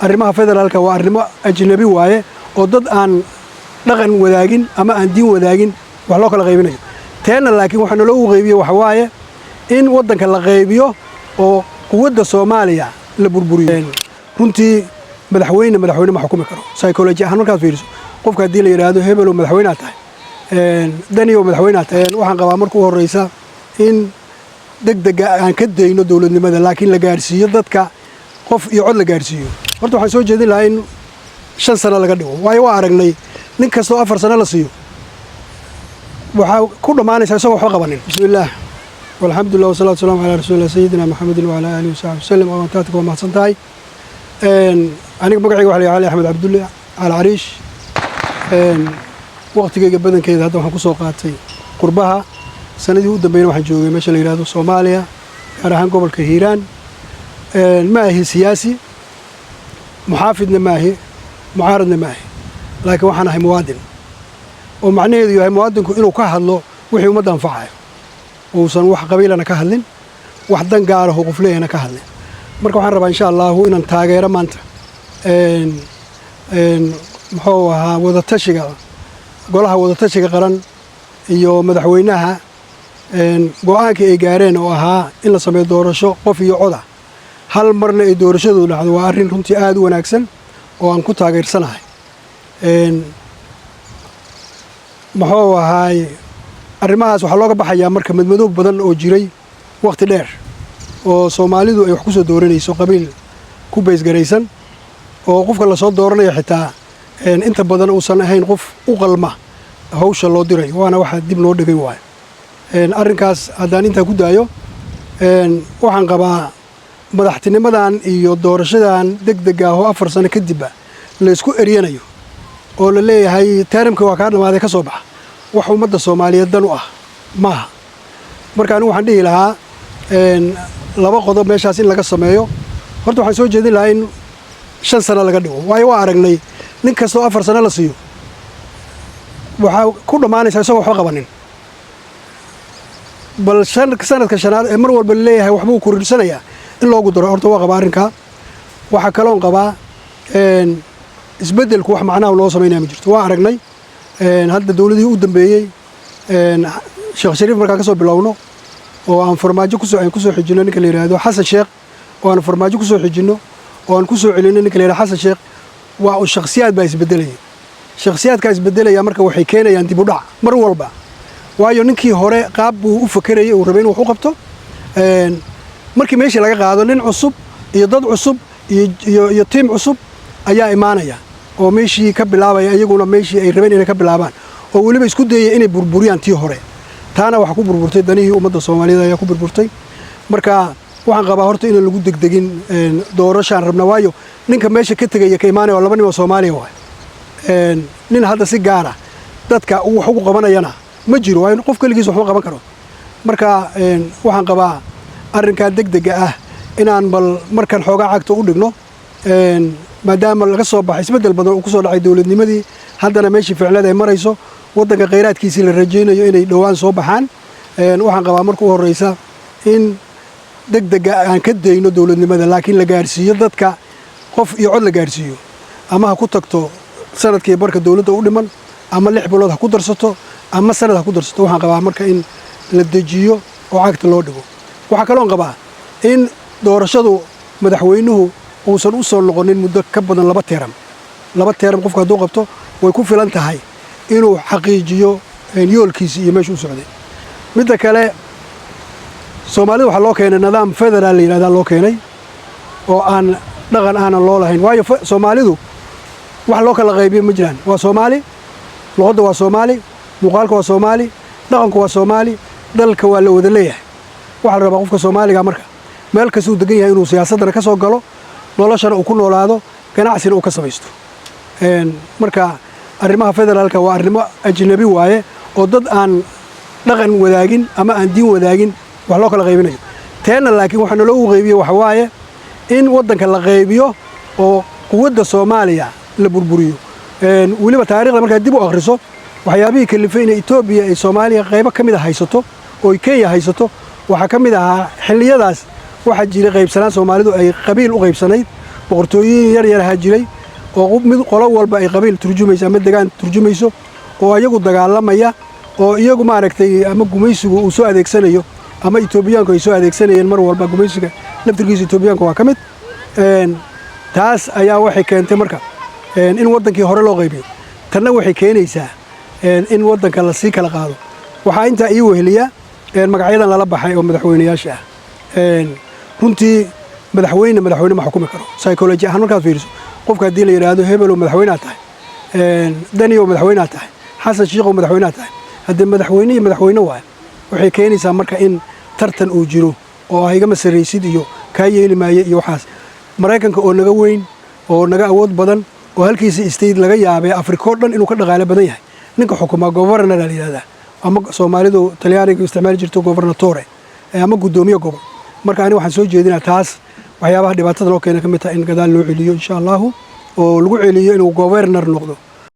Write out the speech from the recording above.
Arrimaha federaalka waa arrimo ajnabi waaye, oo dad aan dhaqan wadaagin ama aan diin wadaagin wax loo kala qaybinayo. Teenna laakiin waxa naloogu qaybiye waxa waaye in waddanka la qaybiyo oo quwadda Soomaaliya la burburiyo. Runtii madaxweyne madaxweyne ma xukumi karo. Psychology ahaan markaad fiiriso, qofka haddii la yidhaahdo hebelow madaxweynea tahay, daniyow madaxweynea tahay, waxaan qabaa marka u horreysa in degdega aan ka dayno dowladnimada, laakiin la gaarsiiyo dadka qof iyo cod la gaarsiiyo. Horta waxaan soo jeedin lahaa in 5 sano laga dhigo, waayo waa aragnay nin kastoo 4 sano la siiyo waxaa ku dhammaanaysaa isagoo waxba qabanin. Bismillaah, walxamdulilah, wasalaatu wasalamu calaa rasuulillah sayidina Maxamedin wacalaa aalihi wasaxbi wasalam. Awaantaatika waa mahadsan tahay. Aniga magacayga waxa la yidhaha Cali Axmed Cabdulle Cali Cariish. Waqtigayga badankeeda hadda waxaan ku soo qaatay qurbaha. Sanadii u dambeeyna waxaan joogay meesha la yidhahdo Soomaaliya, gaar ahaan gobolka Hiiraan. Ma ahi siyaasi, muxaafidna ma ahi, mucaaradna ma ahi, laakiin waxaan ahay muwaadin, oo macnaheedu yahay muwaadinku inuu ka hadlo wixii ummadda anfacayo, uusan wax qabiilana ka hadlin, wax dan gaaraho qof leeyahna ka hadlin. Marka waxaan rabaa, insha Allahu, inaan taageero maanta muxuu ahaa wadatashiga, golaha wadatashiga qaran iyo madaxweynaha go'aankii ay gaareen, oo ahaa in la sameeyo doorasho qof iyo coda, hal marna ay doorashadu dhacdo. Waa arrin runtii aad u wanaagsan oo aan ku taageersanahay. Muxuu ahaay arrimahaas waxaa looga baxayaa marka madmadoob badan oo jiray wakhti dheer, oo Soomaalidu ay wax ku soo dooranayso qabiil ku baysgaraysan, oo qofka lasoo dooranayo xitaa inta badan uusan ahayn qof u qalma hawsha loo dirayo, waana waxa dib noo dhigay waayo. Arrinkaas haddaan intaa ku daayo, waxaan qabaa madaxtinimadan iyo doorashadan deg deg ah oo 4 sano kadibba laysku eryanayo oo la leeyahay term-kii waa kaa dhammaaday, ka soo baxa, wax ummadda Soomaaliyeed dan u ah maaha. Marka anigu waxaan dhihi lahaa laba qodob meeshaas in laga sameeyo. Horta waxaan soo jeedin lahaa in 5 sano laga dhigo, waayo waa aragnay nin kastoo 4 sano la siiyo waxaa ku dhammaanaysaa isagoo waxba qabanin. Bal sanadka shanaad ee mar walba laleeyahay waxbuu korirsanayaa in loogu daro. Horta waa qabaa arrinkaa. Waxaa kaloon qabaa isbeddelku wax macnaha loo samaynaya ma jirto. Waa aragnay hadda dowladihii u dambeeyey, Sheekh Shariif markaan ka soo bilowno oo aan Farmaajo kusoo aan kusoo xijinno ninka la yidhaahdo Xasan Sheekh, oo aan Farmaajo kusoo xijinno, oo aan kusoo celinno ninka la yidhahdo Xasan Sheekh, waa u shakhsiyaad baa isbeddelaya. Shakhsiyaadkaa isbeddelaya marka waxay keenayaan dib u dhac mar walba, waayo ninkii hore qaab buu u fakerayay uu rabay inuu wax u qabto. Markii meeshii laga qaado, nin cusub iyo dad cusub iyo tiim cusub ayaa imaanaya oo meeshii ka bilaabaya, iyaguna meeshii ay rabeen inay ka bilaabaan, oo weliba isku dayaya inay burburiyaan tii hore. Taana waxaa ku burburtay danihii ummadda Soomaaliyeed ayaa ku burburtay. Marka waxaan qabaa horta inaan lagu degdegin doorashaan rabna, waayo ninka meesha ka tegaya ka imaanaya waa laba nin oo Soomaaliya waay. Nin hadda si gaara dadka uu wax ugu qabanayana ma jiro, waayo qof keligiis waxma qaban karo. Marka waxaan qabaa arrinkaa degdega ah inaan bal markan xoogaa cagta u dhigno, maadaama laga soo baxay isbeddel badan uu ku soo dhacay dowladnimadii, haddana meeshii ficleed ay marayso, waddanka khayraadkiisii la rajaynayo inay dhowaan soo baxaan. Waxaan qabaa marka u horreysa in degdega aan ka dayno dowladnimada, laakiin la gaarsiiyo dadka qof iyo cod la gaarsiiyo, ama ha ku tagto sanadkii barka dowladda u dhiman, ama 6 bilood ha ku darsato, ama sanad ha ku darsato. Waxaan qabaa marka in la dejiyo oo cagta loo dhigo. Waxaa kaloon qabaa in doorashadu madaxweynuhu uusan u soo noqonin muddo ka badan laba term. Laba term qofku hadduu qabto way ku filan tahay inuu xaqiijiyo yoolkiisi iyo meeshu u socday. Midda kale, Soomaalida waxaa loo keenay nidaam federaal la yidhahdaa loo keenay, oo aan dhaqan aanan loo lahayn, waayo Soomaalidu wax loo kala qaybiyo ma jiraan. Waa Soomaali, luqadda waa Soomaali, muuqaalka waa Soomaali, dhaqanku waa Soomaali, dalka waa la wada leeyahay. Waxaa la rabaa qofka Soomaaliga marka meel kastuu degan yahay inuu siyaasaddana ka soo galo, noloshana uu ku noolaado, ganacsina uu ka samaysto. Marka arrimaha federaalka waa arrimo ajnabi waaye, oo dad aan dhaqan wadaagin ama aan diin wadaagin wax loo kala qaybinayo. Teenna laakiin waxa naloogu qaybiye waxa waaye in waddanka la qaybiyo oo quwadda Soomaaliya la burburiyo. Weliba taariikhda markaad dib u akhriso, waxyaabihii kalifay inay Etoobiya ay Soomaaliya qaybo ka mid a haysato oo ay Kenya haysato waxaa ka mid ahaa xilliyadaas waxaa jiray qaybsanaan Soomaalidu ay qabiil u qaybsanayd. Boqortooyin yar yar ahaa jiray oo mid qolo walba ay qabiil turjumayso ama degaan turjumayso, oo iyagu dagaalamaya, oo iyagu, maaragtay, ama gumaysigu uu soo adeegsanayo ama Etoobiyaanku ay soo adeegsanayeen mar walba. Gumaysiga laftirkiisa Etoobiyaanku waa ka mid. Taas ayaa waxay keentay marka in waddankii hore loo qaybiyo. Tanna waxay keenaysaa in waddanka lasii kala qaado. Waxaa intaa ii weheliya magacyadan lala baxay oo madaxweyneyaasha ah. Runtii madaxweyne madaxweyne ma xukumi karo. Psychology ahaan markaad fiiriso, qofka haddii la yidhaahdo hebelow madaxweynea tahay, Daniyow madaxweynea tahay, Xasan Shiikhow madaxweynea tahay, haddee madaxweyne iyo madaxweyne waay. Waxay keenaysaa marka in tartan uu jiro oo ah igama sarraysid iyo kaa yeeli maaye iyo waxaas. Maraykanka oo naga weyn oo naga awood badan oo halkiisa state laga yaabay Afrika oo dhan inuu ka dhaqaale badan yahay, ninka xukumaa governor la yidhahdaa, ama Soomaalidu Talyaaniga isticmaali jirto governatore ama guddoomiye gobol. Marka ani waxaan soo jeedinaa taas waxyaabaha dhibaatada loo keena ka mid tahay in gadaal loo celiyo, insha Allahu, oo lagu celiyo inuu governor noqdo.